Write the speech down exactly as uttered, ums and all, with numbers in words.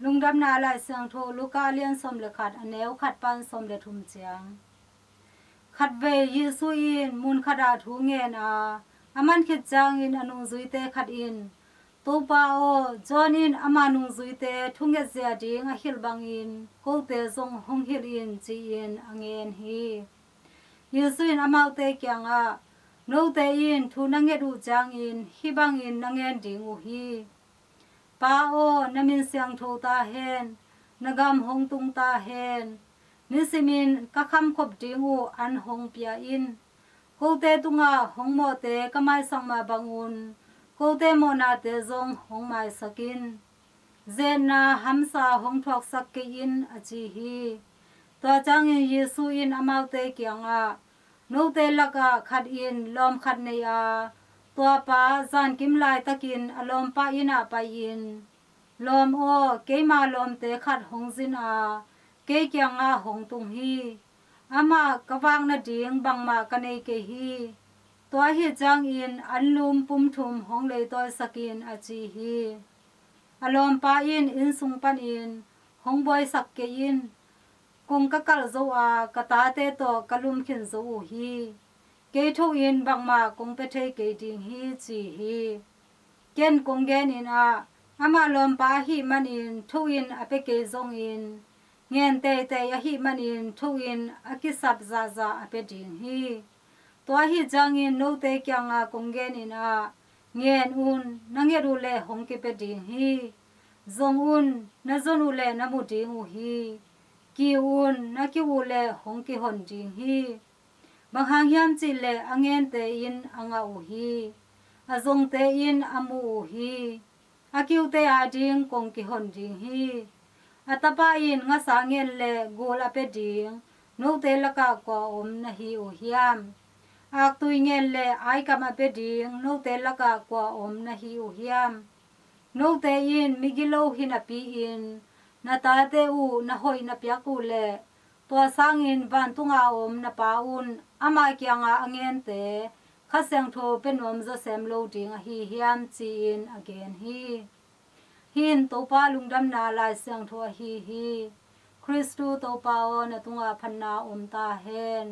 Lungdamna Lai Siangtho, Luka a lian sawm le khat, a neu khat pan sawm le thum ciang. Khatvei Jesu in mun khatah thu ngen a, a man khit ciangin a nungzuite khat in, "Topa aw, John in ama nungzuite thungetzia ding a hilh bangin kote zong hong hilh in," ci-in a ngen hi. Jesu in amaute kiangah, "Note in thu na nget uh ciangin hih bangin na ngen ding uh hi: 'Pa aw, na min siangtho ta hen, na gam hong tung ta hen, nisimin ka khamkhop ding uh an hong pia in. Kote tungah hong mawhte ka maisak mah bangun kote mawhnate zong hong maisak in. Zetna hamsa hong thuaksak kei in,' a ci hi. Tua ciangin Jesu in amaute kiangah, "Note lakah khat in lawm khat nei a, tua pa zankim laitakin a lawmpa innah pai-in, 'Lawm aw, keima lawmte khat hong zin a, kei kiangah hong tung hi. Amah ka vak nading bangmah ka nei kei hi. Tua ahi ciangin anlum pum thum hong leitawisak in,' a ci hi. A lawmpa in, 'Inn sung panin hong buaisak kei in. Kong ka kalh zo a, ka tate tawh ka lum khin zo uh hi. Kei tho-in bangmah kong pia thei kei ding hi,' ci hi. Ken kong genin ah, ama lawmpa ahih manin tho-in a pia kei zongin, ngen teitei ahih manin tho-in a kisap zahzah a pia ding hi. Tua ahi ciangin note kiangah kong genin ah, ngen un, na nget uh leh hong kipia ding hi. Zong un, na zon uh leh na mu ding uh hi. Kiu un, na kiuh uh leh hong kihon ding hi. Bang hang hiam cih leh a ngente in a ngah uh hi. A zongte in a mu uh hi. A kiute ading kong kihon ding hi. A tapa in ngasa ngen leh gul a pia ding note lakah kua om na hi uh hiam? Aktui ngen leh aikam a pia ding note lakah kua om na hi uh hiam? Note in migilo hi napi-in na tate uh na hoih na piak uh leh, tua sangin vantunga om na Pa un ama kiangah a ngente Kha Siangtho pia nuam zawsem lo ding ahi hiam?" ci-in a gen hi. Hih in Topa Lungdamna Lai Siangtho ahi hi. Khristu Topa aw, na tungah phatna om ta hen.